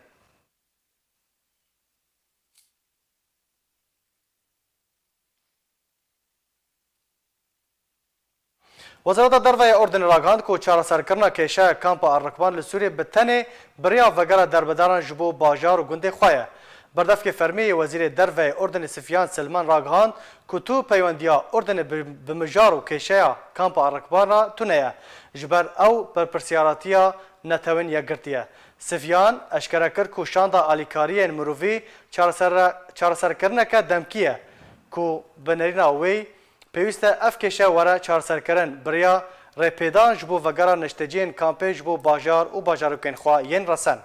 Wezareta Derve ya Urdunê ragihand ku çareserkirina kêşeya kampa Errikban li Sûriyê bi tenê bi riya vegera derbedaran ji bo bajar û gundê xwe ye. Berdevkê fermî yê Wezîrê Derve yê Urdunê Sifyan Silman ragihand ku tu peywendiya Urdunê bi, bi mijar û kêşeya kampa Errikban re tune ye, ji ber ew berpirsiyaratiya Netewên Yekgirtî ye. Sifyan eşkere kir ku şanda alîkariyên mirovî çareser-, çareserkirineke demkî ye ku bi nerîna wê pêwîst e ev kêşe were çareserkirin, bi riya rêpêdan ji bo vegera neşteciyên kampê ji bo bajar û bajarokên xwe yên resen.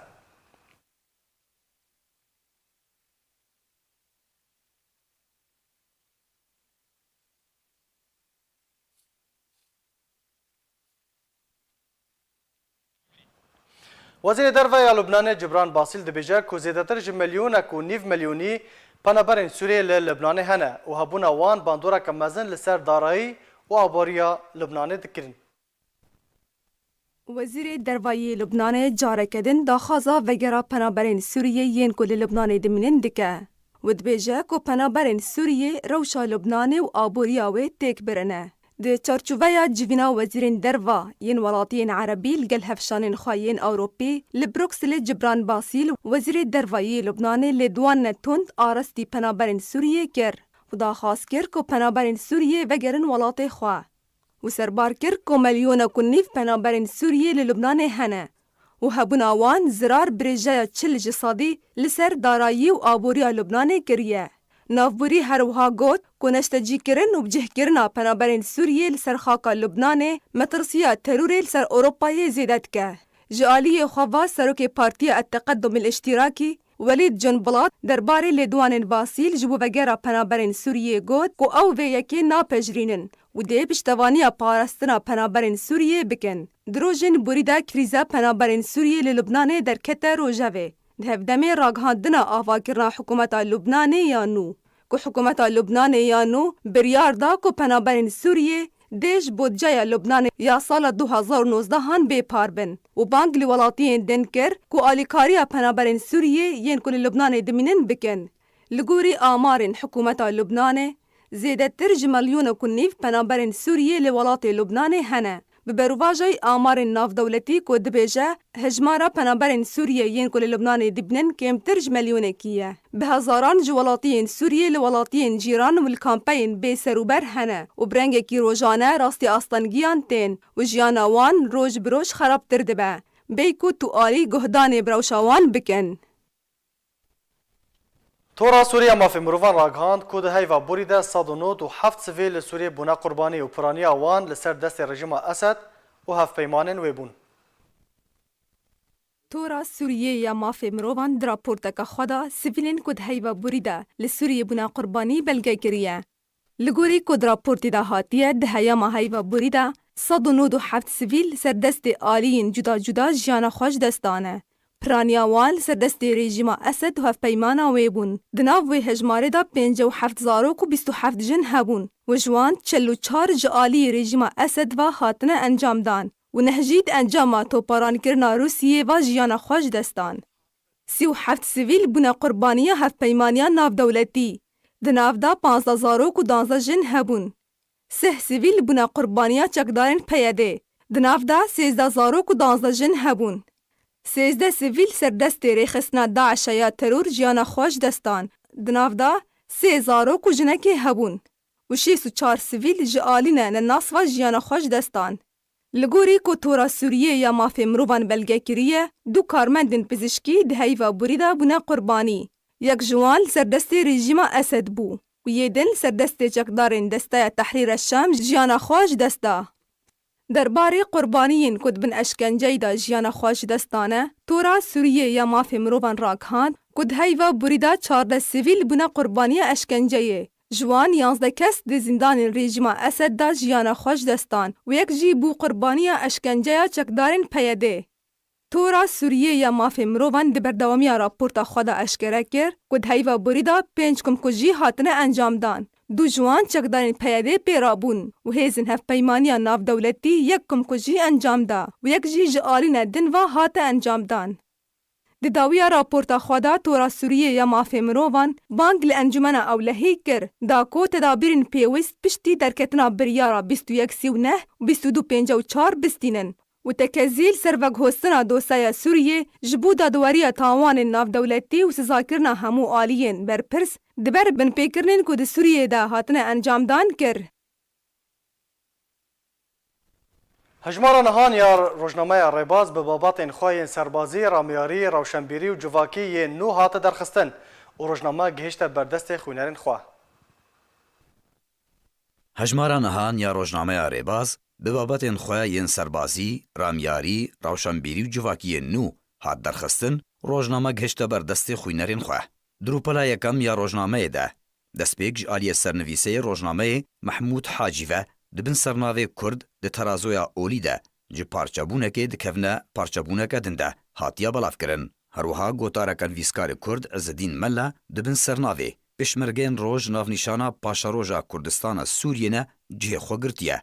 Wezîrê Derve ya Lubnanê Cibran Basîl dibêje ku zêdetir ji milyonek û nîv milyonî penaberên Sûriyê li Lubnanê hene û hebûna wan bandoreke mezin li ser darayî û aboriya Lubnanê dikirin. Wezîrê Derve yê Lubnanê careke din daxwaza vegera penaberên Sûriyê yên ku li Lubnanê dimînin dike û dibêje ku penaberên Sûriyê rewşa Lubnanê û aboriya wê têk birine. Di çarçoveya civîna wezîrên derve yên welatiyên erebî li gel hevşanên xwe yên Ewropî li Brukselê Cibran Basîl, wezîrê derve yê Lubnanê lê di wan ne tund arastî penaberên Sûriyê kir û daxwaz kir ku penaberên Sûriyê vegerin welatê xwe. Û serbar kir ku milyonek û nîv penaberên Sûriyê li Lubnanê hene û hebûna wan zirar bi rêjeya çil ji sedî li ser darayî û aboriya Lubnanê kiriye. Navborî her wiha got ku neştecîkirin û bicihkirina penaberên Sûriyê li ser xaka Lubnanê metirsiya terorê li ser Ewropayê zêde dike. Ji aliyê xwe ve Serokê Partiya Etteqedum El Îştîrakî, Welîd Cunbilat derbarê lêdwanên Basîl ji bo vegera penaberên Sûriyê got ku ew vê yekê napejirînin û dê piştevaniya parastina penaberên Sûriyê bikin. Di rojên borî de krîza penaberên Sûriyê li Lubnanê derkete rojevê. Di hevdemê ragihandina avakirina hikûmeta Lubnanê ya nû, ku hikûmeta Lubnanê ya nû biryar da ku penaberên Sûriyê dê ji budceya Lubnanê ya sala du hezar û nozdehan bê par bin û bang li welatiyên din kir ku alîkariya penaberên Sûriyê yên ku li Lubnanê dimînin bikin. Li gorî amarên hikûmeta Lubnanê, zêdetir ji milyonek û nîv penaberên Sûriyê li welatê Lubnanê hene. Bi berovajayî amarên navdewletî ku dibêje hejmara penaberên Sûriyê yên ku li Lubnanê dibînin kêmtir ji milyonekî ye. Bi hezaran ji welatiyên Sûriyê li welatiyên cîran û li kampeyên bêserûber hene û bi rengekî rojane rastî astengiyan tên û jiyana wan roj bi roj xerabtir dibe. Bêyî ku tu alî guhdanê bi rewşa wan bikin. Tora Sûriya Mafê Mirovan ragihand ku di heyva borî de sed û nod û heft sivîl li Sûriyê bûne qurbanî û piraniya wan li ser destê rejîma Esed û hevpeymanên wê bûn. Tora Sûriyê ya Mafê Mirovan di raporteke xwe de sivîlên ku di heyva borî de li Sûriyê bûne qurbanî belge kiriye. Li gorî ku di raportê de hatiye, di heyama heyva borî de sed û nod û heft sivîl li ser destê aliyên cuda cuda jiyana xwe ji dest dane. Piraniya wan li ser destê rejîma Esed û hevpeymana wê bûn. Di nav wê hejmarê de pêncî û heft zarok û bîst û heft jin hebûn û ji wan çil û çar ji aliyê rejîma Esed ve hatine encamdan û neh jî di encama toparankirina Rûsiyê ve jiyana xwe ji dest dan. Sî û heft sivîl bûne qurbaniya hevpeymaniya navdewletî. Di nav de panzdeh zarok û danzdeh jin hebûn. Sih sivîl bûne qurbaniya çekdarên P Y D'ê. Di nav de sêzdeh zarok û danzdeh jin hebûn. Sêzdeh sivîl serdestê rêxistina DAIŞ'e ya teror jiyana xwe ji dest dan. Di nav de sê zarok û jinekê hebûn û şêst û çar sivîl ji alî ne nenas ve jiyana xwe ji dest dan. Li gorî ku Tora Sûriyê ya Mafê Mirovan belge kiriye, du karmendên pizîşkî di heyva borî de bûne qurbanî. Yek ji wan li ser destê rejîma Esed bû û yê din li ser destê çekdarên Desteya Tehrîr Eşşam jiyana xwe ji dest da. Derbarê qurbaniyên ku di bin eşkenceyê de jiyana xwe ji dest dane, Tora Sûriyê ya Mafê Mirovan ragihand ku di heyva borî de çardeh sivîl bûne qurbaniya eşkenceyê. Ji wan yanzdeh kes di zîndanên rejîma Esed de jiyana xwe ji dest dan û yek jî bû qurbaniya eşkenceya çekdarên P Y D'ê. Tora Sûriyê ya Mafê Mirovan di berdewamiya raporta xwe de eşkere kir ku di heyva borî de pênc komkujî hatine encamdan. Du ji wan çekdarên P Y D'ê pê re bûn û hêzên hevpeymaniya navdewletî yek komkujî encam da û yek jî ji alî ne din ve hate encamdan. Di dawiya raporta xwe de Tora Sûriyê ya Mafê Mirovan bang li Encûmena Ewlehî kir, da ku tedabîrên pêwîst piştî derketina biryara bîst û yek sî û neh û bîst û du pêncî û çar bistînin û tekezî li ser veguhostina dosyaya Sûriyê ji bo dadweriya tawanên navdewletî û sizakirina hemû aliyên berpirs di ber binpêkirinên ku di Sûriyê de hatine encamdan kir. Hejmara nihan ya rojnameya Rêbaz bi babatên xwe yên serbazî, ramyarî, rewşenbîrî û civakî yên nû hate derxistin û rojname gihişte ber destê xwînerên xwe. Hejmara nihan ya rojnameya Rêbaz bi babetên xwe yên serbazî, ramyarî, rewşenbîrî û civakî yên nû hat derxistin, rojname gihişte ber destê xwînerên xwe. Di rûpela yekem ya rojnameyê de, destpêk ji aliyê sernivîseyê rojnameyê Mehmûd Hacî ve di bin sernavê Kurd di terazoya olî de ji parçebûnekê dikevine parçebûneke din de hatiye belavkirin. Her wiha gotareke nivîskarê Kurd Izedîn Mela di bin sernavê Pêşmergeyên Roj navnîşana Paşeroja Kurdistana Sûriyê ne cihê xwe girtiye.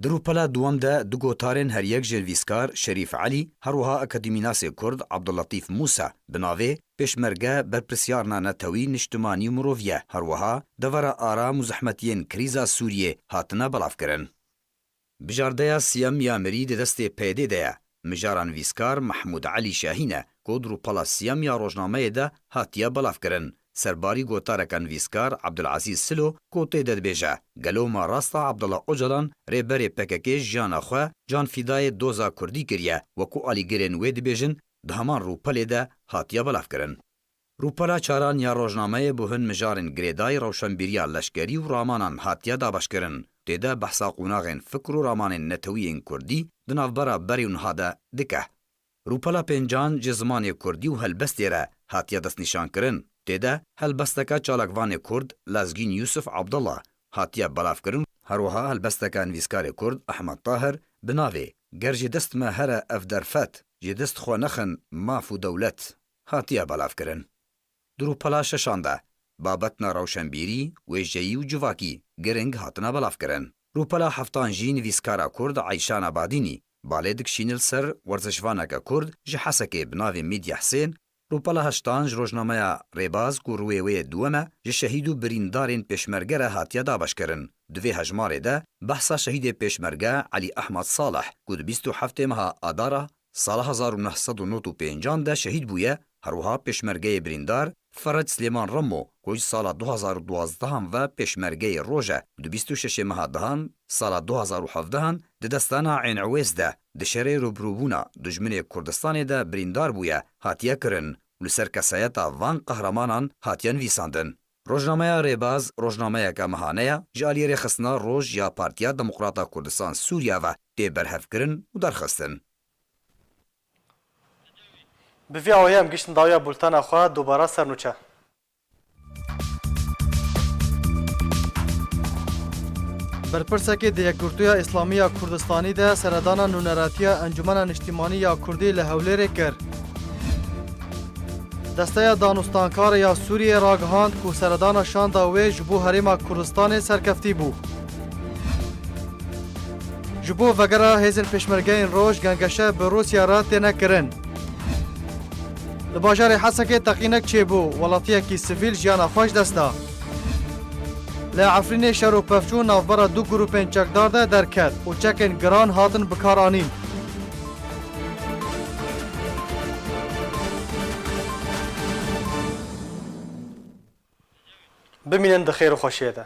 Di rûpela duwem de du gotarên her yek ji nivîskar Şerîf Elî, her wiha akademînasê Kurd Abdulletîf Mûsa bi navê Pêşmerge berpirsyarina netewî, niştimanî û mirovî ye, her wiha devera aram û zehmetiyên krîza Sûriyê hatine belavkirin. Bijardeya siyem ya mirî di destê P Y D'ê de ye. Mijara nivîskar Mehmûd Elî Şahîn e ku di rûpela siyem ya rojnameyê de hatiye belavkirin. Serbarî gotareke nivîskar Abdulazîz Silo ku tê de dibêje, gelo ma rast e Abdullah Ocalan, rêberê P K K jiyana xwe canfîdayê doza kurdî kiriye, wekû alîgirên wê dibêjin, di heman rûpelê de hatiye belavkirin. Rûpela çaran ya rojnameyê bo hin mijarên girêdayî rewşenbîriya leşkerî û ramanan hatiye dabeşkirin. Tê de behsa qonaxên fikr û ramanên netewî yên kurdî di navbera berê û niha de dike. Rûpela pêncan ji zimanê kurdî û helbestê re hatiye destnîşankirin. Tê de helbesteke çalakvanê kurd Lezgîn Yûsif Abdullah hatiye belavkirin. Her wiha helbesteke nivîskarê kurd Ehmed Tahir bi navê Ger ji dest me here ev derfet, ji dest xwe nexin maf û dewlet hatiye belavkirin. Di rûpela şeşan de babetna rewşenbîrî, wêjeyî û civakî giring hatine belavkirin. Rûpela heftan jî nivîskara kurd Eyşan Abadînî balê dikişîne li ser werzişvaneke kurd ji Hesekê bi navê Mîdya Hisên. Rûpela heştan ji rojnameya Rêbaz ku rûyê wê yê duwem e, ji şehîd û birîndarên pêşmerge re hatiye dabeşkirin. Di vê hejmarê de behsa şehîdê pêşmerge Elî Ehmed Salih ku di bîst û heftê meha Adara sala hezar û neh sed û nod û pêncan de şehîd bûye, her wiha pêşmergeyê birîndar Ferec Silêman Remo ku ji sala du hezar û duwazdeh ve pêşmergeyê roj e, di bîst û şeşê meha dehan sala du hezar û hevdeh di destana Ên Ewês de di şerê rûbirûbûna dijminê Kurdistanê de birîndar bûye, hatiye kirin û li ser kesayeta van qehremanan hatiye nivîsandin. Rojnameya Rêbaz rojnameyeke mehane ye, ji aliyê rêxistina roj ya Partiya Demokrata Kurdistan Sûriya ve tê berhevkirin û derxistin. Bi vî awayî em gihîştin dawiya bultena xwe, dubara ser nûçe. Berpirsekî di Yekgirtûya Îslamî ya Kurdistanî de seredana nûneratiya Encûmena Niştîmanî ya Kurdî li Hewlêrê kir. Desteya Danûstankarê ya Sûriyê ragihand ku seredana şanda wê ji bo Herêma Kurdistanê serkeftî bû. Ji bo vegera hêzên pêşmergeyên roj gengeşe bi Rûsya re têne kirin. Li bajarê Hesekê teqînek çêbû, welatiyekî sivîl jiyana xwe ji dest da. Li Efrînê şer û pevçûn navbera du grûpên çekdar de derket û çekên giran hatin bikaranîn. Bimînin di xêr û xweşiyê de.